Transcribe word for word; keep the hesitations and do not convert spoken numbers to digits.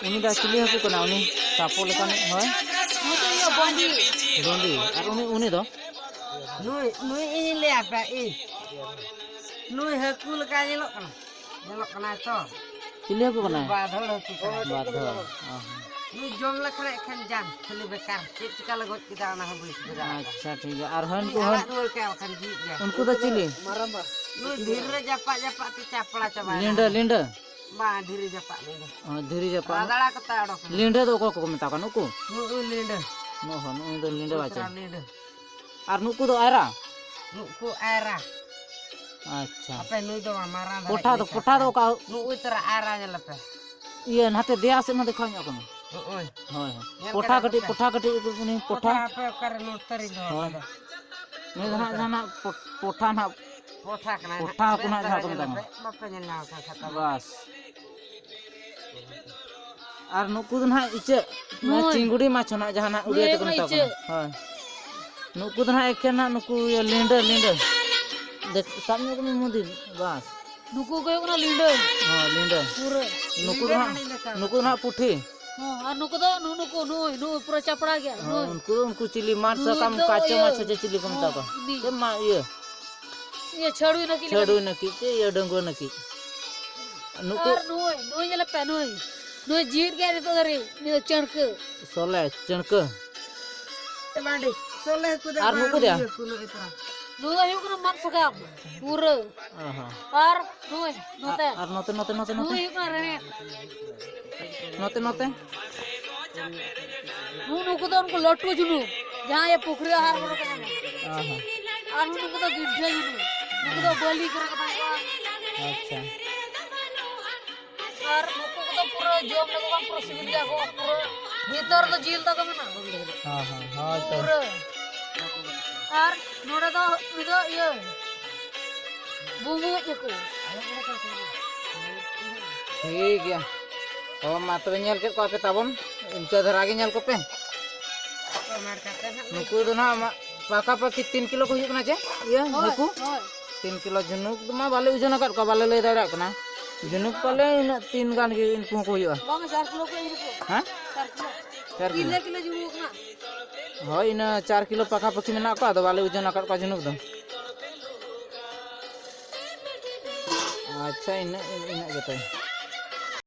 ᱩᱱᱤ ᱫᱚ ᱪᱤᱞᱤ ᱦᱟᱹᱠᱩ ᱠᱟᱱᱟ? ᱩᱱᱤ ᱥᱟᱯᱚ ᱞᱮᱠᱟᱱᱤᱡ ᱦᱚᱭ᱾ ᱩᱱᱤ ᱫᱚ ᱤᱭᱟᱹ ᱵᱟᱺᱫᱤ᱾ ᱵᱟᱺᱫᱤ᱾ ᱟᱨ ᱩᱱᱤ, ᱩᱱᱤ ᱫᱚ? ᱱᱩᱭ, ᱱᱩᱭ ᱤᱧ ᱞᱟᱹᱭ ᱟᱯᱮᱭᱟ, ᱤᱧ᱾ ᱱᱩᱭ ᱦᱟᱹᱠᱩ ᱞᱮᱠᱟ ᱧᱮᱞᱚᱜ ᱠᱟᱱᱟ᱾ ᱧᱮᱞᱚᱜ ᱠᱟᱱᱟᱭ ᱛᱚ᱾ ᱪᱤᱞᱤ ᱦᱟᱹᱠᱩ ᱠᱟᱱᱟᱭ? ᱵᱟᱫᱷᱚᱲ ᱦᱟᱹᱠᱩ ᱠᱟᱱᱟᱭ᱾ ᱵᱟᱫᱷᱚᱲ᱾ ᱚ ᱦᱚᱸ᱾ ᱱᱩᱭ ᱡᱚᱢ ᱞᱮᱠᱷᱟᱱ ᱮᱠᱷᱟᱱ ᱡᱟᱝ ᱠᱷᱟᱹᱞᱤ ᱵᱮᱠᱟᱨ᱾ ᱪᱮᱫ ᱪᱤᱠᱟ ᱞᱮ ᱜᱚᱡ ᱠᱮᱫᱟ ᱚᱱᱟ ᱦᱚᱸ ᱵᱟᱹᱧ ᱴᱷᱤᱠᱟᱹ ᱫᱟᱲᱮᱭᱟᱜ ᱠᱟᱱᱟ᱾ ᱟᱪᱪᱷᱟ, ᱴᱷᱤᱠ ᱜᱮᱭᱟ᱾ ᱟᱨ ᱦᱳᱭ, ᱩᱱᱠᱩ ᱩᱱᱤ ᱦᱚᱸ? ᱟᱲᱟᱜ ᱨᱩᱣᱟᱹᱲ ᱠᱟᱭ ᱵᱟᱠᱷᱟᱱ ᱡᱤᱣᱤᱫ ᱜᱮᱭᱟ᱾ ᱩᱱᱠᱩ ᱫᱚ ᱪᱤᱞᱤ? ᱱᱩᱭ ᱫᱷᱤᱨᱤ ᱨᱮ ᱡᱟᱯᱟᱜ ᱡᱟᱯᱟᱜ ᱛᱮ ᱪᱟᱯᱲᱟ ᱪᱟᱵᱟᱭᱮᱱᱟ᱾ ᱞᱤᱸᱰᱟᱹ, ᱞᱤᱸᱰᱟᱹ? ᱵᱟᱝ, ᱫᱷᱤᱨᱤ ᱡᱟᱯᱟᱜ ᱞᱤᱸᱰᱟᱹ᱾ ᱚ, ᱫᱷᱤᱨᱤ ᱡᱟᱯᱟᱜ᱾ ᱨᱟᱫᱟᱲᱟ ᱠᱚᱛᱮ ᱚᱰᱚᱠ ᱮᱱᱟ᱾ ᱞᱤᱸᱰᱟᱹ ᱫᱚ ᱚᱠᱚᱭ ᱠᱚᱠᱚ ᱢᱮᱛᱟ ᱠᱚᱣᱟ? ᱱᱩᱠᱩ? ᱱᱩᱜᱼᱩᱭ ᱞᱤᱸᱰᱟᱹ᱾ ᱱᱚᱜᱼᱚ, ᱱᱩᱜᱼᱩᱭ ᱫᱚ ᱞᱤᱸᱰᱟᱹ ᱵᱟᱪᱷᱟ᱾ ᱩᱛᱨᱟ ᱞᱤᱸᱰᱟᱹ᱾ ᱟᱨ ᱱᱩᱠᱩ ᱫᱚ ᱟᱭᱨᱟ? ᱱᱩᱠᱩ ᱟᱭᱨᱟ᱾ ᱟᱪᱪᱷᱟ᱾ ᱟᱯᱮ ᱱᱩᱭ ᱫᱚ ᱢᱟᱨᱟᱝ ᱫᱷᱟᱨᱟ ᱯᱚᱴᱷᱟ ᱜᱮ ᱫᱚ, ᱞᱮᱠᱷᱟ ᱯᱚᱴᱷᱟ ᱫᱚ ᱠᱟᱱᱟ᱾ ᱚᱠᱟ? ᱱᱩᱜᱼᱩᱭ ᱛᱚᱨᱟ ᱟᱭᱨᱟ ᱧᱮᱞ ᱟᱯᱮ᱾ ᱤᱭᱟᱹ, ᱱᱟᱛᱮ ᱫᱮᱭᱟ ᱥᱮᱫ ᱢᱟ ᱫᱮᱠᱷᱟᱣ ᱧᱚᱜ ᱠᱟᱱᱟ᱾ ᱱᱩᱜᱼᱩᱭ᱾ ᱦᱳᱭ, ᱦᱳᱭ᱾ ᱧᱮᱞ ᱯᱚᱴᱷᱟ ᱠᱮᱫᱟ ᱠᱟᱹᱴᱤᱡ, ᱯᱮ? ᱯᱚᱴᱷᱟ ᱠᱟᱹᱴᱤᱡ, ᱩᱱᱤ ᱯᱚᱴᱷᱟ᱾ ᱯᱚᱴᱷᱟ ᱦᱟᱯᱮ ᱚᱠᱟᱨᱮ ᱱᱚᱛᱮ ᱨᱤᱧ ᱫᱚᱦᱚ ᱦᱳᱭ᱾ ᱠᱟᱫᱟ᱾ ᱱᱩᱭ ᱫᱚ ᱱᱟᱦᱟᱜ ᱡᱟᱦᱟᱱᱟᱜ ᱯᱚ-, ᱯᱚᱴᱷᱟ ᱱᱟᱦᱟᱜ᱾ ᱯᱚᱴᱷᱟ ᱦᱟᱹᱠᱩ ᱢᱮᱫ ᱱᱟᱦᱟᱜ ᱫᱷᱟᱨᱟ ᱡᱟᱦᱟᱸ ᱠᱚ ᱧᱮᱞ ᱢᱮᱛᱟ ᱠᱚᱣᱟ᱾ ᱯᱮ, ᱵᱟᱯᱮ ᱧᱮᱞ ᱧᱟᱢ ᱠᱟᱱ ᱠᱷᱟᱡ ᱛᱟᱵᱚᱱ᱾ ᱵᱟᱥ᱾ ᱟᱨ ᱱᱩᱠᱩ ᱫᱚ ᱱᱟᱦᱟᱜ ᱤᱪᱟᱹᱜ, ᱱᱩᱭ᱾ ᱪᱤᱝᱜᱩᱲᱤ ᱢᱟᱪᱷ ᱦᱚᱸ ᱱᱟᱦᱟᱜ ᱡᱟᱦᱟᱸ ᱱᱟᱦᱟᱜ ᱱᱩᱭ ᱩᱲᱤᱭᱟ ᱛᱮᱠᱚ ᱦᱩᱭᱩᱜ ᱠᱟᱱᱟ ᱢᱮᱛᱟ ᱠᱚ ᱠᱟᱱᱟ᱾ ᱤᱪᱟᱹᱜ᱾ ᱦᱳᱭ᱾ ᱱᱩᱠᱩ ᱫᱚ ᱱᱟᱦᱟᱜ ᱮᱠᱷᱮᱱ ᱱᱟᱦᱟᱜ ᱱᱩᱠᱩ ᱤᱭᱟᱹ ᱞᱤᱸᱰᱟᱹ, ᱞᱤᱸᱰᱟᱹ᱾ ᱫᱮᱠ-, ᱥᱟᱵ ᱧᱚᱜ ᱠᱚᱢᱮ ᱢᱩᱫᱤ, ᱵᱟᱥ᱾ ᱱᱩᱠᱩ ᱠᱚ ᱦᱩᱭᱩᱜ ᱠᱟᱱᱟ ᱞᱤᱸᱰᱟᱹ᱾ ᱦᱳᱭ, ᱞᱤᱸᱰᱟᱹ᱾ ᱯᱩᱨᱟᱹ᱾ ᱱᱩᱠᱩ ᱫᱚ ᱞᱤᱸᱰᱟᱹ ᱱᱟᱦᱟᱜ, ᱢᱟᱱᱮ ᱞᱮᱠᱟ᱾ ᱱᱩᱠᱩ ᱫᱚ ᱱᱟᱦᱟᱜ ᱯᱩᱴᱷᱤ᱾ ᱦᱚᱸ, ᱟᱨ ᱱᱩᱠᱩ ᱫᱚ ᱱᱩ-, ᱱᱩᱠᱩ, ᱱᱩᱭ, ᱱᱩᱭ ᱯᱩᱨᱟᱹ ᱪᱟᱯᱲᱟ ᱜᱮᱭᱟ, ᱦᱚᱸ, ᱱᱩᱭ᱾ ᱩᱱᱠᱩ, ᱩᱱᱠᱩ ᱪᱤᱞᱤ ᱢᱟᱨ ᱱᱩᱭ ᱥᱟᱠᱟᱢ ᱫᱚ ᱠᱟᱪᱚ ᱤᱭᱟᱹ, ᱢᱟᱪᱚ ᱪᱮ ᱪᱤᱞᱤ ᱠᱚ ᱢᱮᱛᱟ ᱦᱚᱸ, ᱠᱚᱣᱟ? ᱩᱱᱤ᱾ ᱪᱮᱫ ᱢᱟ ᱤᱭᱟᱹ? ᱤᱭᱟᱹ ᱪᱷᱟᱹᱲᱩᱭ ᱱᱟᱹᱠᱤᱡ ᱞᱮᱠᱟ ᱪᱷᱟᱹᱲᱩᱭ ᱜᱮ᱾ ᱱᱟᱹᱠᱤᱡ ᱪᱮ ᱤᱭᱟᱹ ᱰᱟᱺᱜᱩᱣᱟᱹ ᱱᱟᱹᱠᱤᱡ᱾ ᱱᱩᱠᱩ ᱟᱨ ᱱᱩᱭ, ᱱᱩᱭ ᱧᱮᱞᱮ ᱯᱮ, ᱱᱩᱭ᱾ ᱱᱩᱭ ᱡᱤᱣᱮᱫ ᱜᱮᱭᱟ ᱱᱤᱛᱚᱜ ᱫᱷᱟᱹᱨᱤᱡ, ᱱᱩᱭ ᱫᱚ ᱪᱟᱹᱬᱠᱟᱹ᱾ ᱥᱚᱞᱮ, ᱪᱟᱹᱬᱠᱟᱹ᱾ ᱮ ᱵᱟᱝ, ᱥᱚᱞᱮ ᱦᱟᱹᱠᱩ ᱫᱚ ᱟᱨ ᱵᱟᱝ, ᱱᱩᱠᱩ ᱫᱚᱭᱟ? ᱱᱩᱭ ᱦᱟᱹᱠᱩ ᱱᱩᱭ ᱛᱚᱨᱟ᱾ ᱱᱩᱭ ᱫᱚ ᱦᱩᱭᱩᱜ ᱠᱟᱱᱟ ᱢᱟᱫ ᱥᱟᱠᱟᱢ, ᱯᱩᱨᱟᱹ᱾ ᱚ ᱦᱚᱸ᱾ ᱟᱨ ᱱᱩᱭ, ᱱᱚᱛᱮ᱾ ᱟᱨ ᱱᱚᱛᱮ, ᱱᱚᱛᱮ, ᱱᱚᱛᱮ, ᱱᱩᱭ ᱱᱚᱛᱮ᱾ ᱦᱩᱭᱩᱜ ᱠᱟᱱᱟ ᱨᱮᱦᱮᱫ᱾ ᱱᱚᱛᱮ, ᱱᱚᱛᱮ᱾ ᱱᱩ-, ᱱᱩᱠᱩ ᱫᱚ ᱩᱱᱠᱩ ᱞᱟᱹᱴᱩ ᱡᱷᱤᱱᱩᱠ, ᱡᱟᱦᱟᱸᱭ ᱯᱩᱠᱷᱨᱤ ᱟᱦᱟᱨ ᱠᱚᱨᱮ ᱠᱚ ᱧᱟᱢᱚᱜᱼᱟ᱾ ᱚ ᱦᱚᱸ᱾ ᱟᱨ ᱱᱩᱠᱩ ᱫᱚ ᱜᱤᱫᱽᱨᱟᱹ ᱡᱷᱤᱱᱩᱠ, ᱱᱩᱠᱩ ᱫᱚ ᱵᱟᱹᱞᱤ ᱠᱚᱨᱮ ᱠᱚ ᱛᱟᱦᱮᱸ ᱠᱚᱜᱼᱟ᱾ ᱟᱪᱪᱷᱟ᱾ ᱟᱨ ᱱᱩᱠᱩ ᱠᱚᱫᱚ ᱯᱩᱨᱟᱹ ᱡᱚᱢ ᱞᱮᱠᱚ ᱠᱷᱟᱱ ᱯᱩᱨᱟᱹ ᱥᱤᱵᱤᱞ ᱜᱮᱭᱟ ᱠᱚ, ᱯᱩᱨᱟᱹ ᱵᱷᱤᱛᱚᱨ ᱫᱚ ᱡᱤᱞ ᱛᱟᱠᱚ ᱢᱮᱱᱟᱜᱼᱟ᱾ ᱦᱚᱸ, ᱦᱚᱸ, ᱦᱳᱭ ᱛᱚ᱾ ᱯᱩᱨᱟᱹ᱾ ᱟᱨ ᱱᱚᱰᱮ ᱫᱚ ᱩᱱᱤ ᱫᱚ ᱤᱭᱟᱹ, ᱵᱩᱢᱵᱩᱡ ᱦᱟᱹᱠᱩ᱾ ᱴᱷᱤᱠ ᱜᱮᱭᱟ᱾ ᱦᱚᱸ, ᱢᱟ ᱛᱚᱵᱮ ᱧᱮᱞ ᱠᱮᱫ ᱠᱚᱣᱟ ᱯᱮ ᱛᱟᱵᱚᱱ, ᱤᱱᱠᱟᱹ ᱫᱷᱟᱨᱟ ᱜᱮ ᱧᱮᱞ ᱠᱚᱯᱮ᱾ ᱱᱩᱠᱩ ᱫᱚ ᱱᱟᱦᱟᱜ ᱢᱟ-, ᱯᱟᱠᱟ ᱯᱟᱠᱤ ᱛᱤᱱ ᱠᱤᱞᱳ ᱠᱚ ᱦᱩᱭᱩᱜ ᱠᱟᱱᱟ ᱪᱮ? ᱤᱭᱟᱹ, ᱦᱳᱭ, ᱦᱟᱹᱠᱩ? ᱦᱳᱭ᱾ ᱛᱤᱱ ᱠᱤᱞᱳ ᱡᱷᱤᱱᱩᱠ ᱫᱚ ᱢᱟ ᱵᱟᱞᱮ ᱳᱡᱚᱱ ᱟᱠᱟᱫ ᱠᱚᱣᱟ, ᱵᱟᱞᱮ ᱞᱟᱹᱭ ᱫᱟᱲᱮᱭᱟᱜ ᱠᱟᱱᱟ᱾ ᱡᱷᱤᱱᱩᱠ ᱯᱟᱞᱮ ᱤᱱᱟᱹᱜ ᱛᱤᱱ ᱜᱟᱱ ᱜᱮ ᱩᱱᱠᱩ ᱦᱚᱸᱠᱚ ᱦᱩᱭᱩᱜᱼᱟ᱾ ᱵᱟᱝ, ᱪᱟᱨ ᱠᱤᱞᱳ ᱠᱚ ᱡᱷᱤᱱᱩᱠ ᱠᱚ᱾ ᱦᱮᱸ? ᱪᱟᱨ ᱠᱤᱞᱳ᱾ ᱪᱟᱨ ᱠᱤᱞᱳ᱾ ᱦᱳᱭ, ᱤᱱᱟᱹ ᱪᱟᱨ ᱠᱤᱞᱳ ᱯᱟᱠᱟ ᱯᱟᱠᱤ ᱢᱮᱱᱟᱜ ᱠᱚᱣᱟ, ᱟᱫᱚ ᱵᱟᱞᱮ ᱳᱡᱚᱱ ᱟᱠᱟᱫ ᱠᱚᱣᱟ ᱡᱷᱤᱱᱩᱠ ᱫᱚ᱾ ᱟᱪᱪᱷᱟ, ᱤᱱᱟᱹᱜ, ᱤᱱᱟᱹᱜ ᱜᱮ ᱛᱚᱵᱮ᱾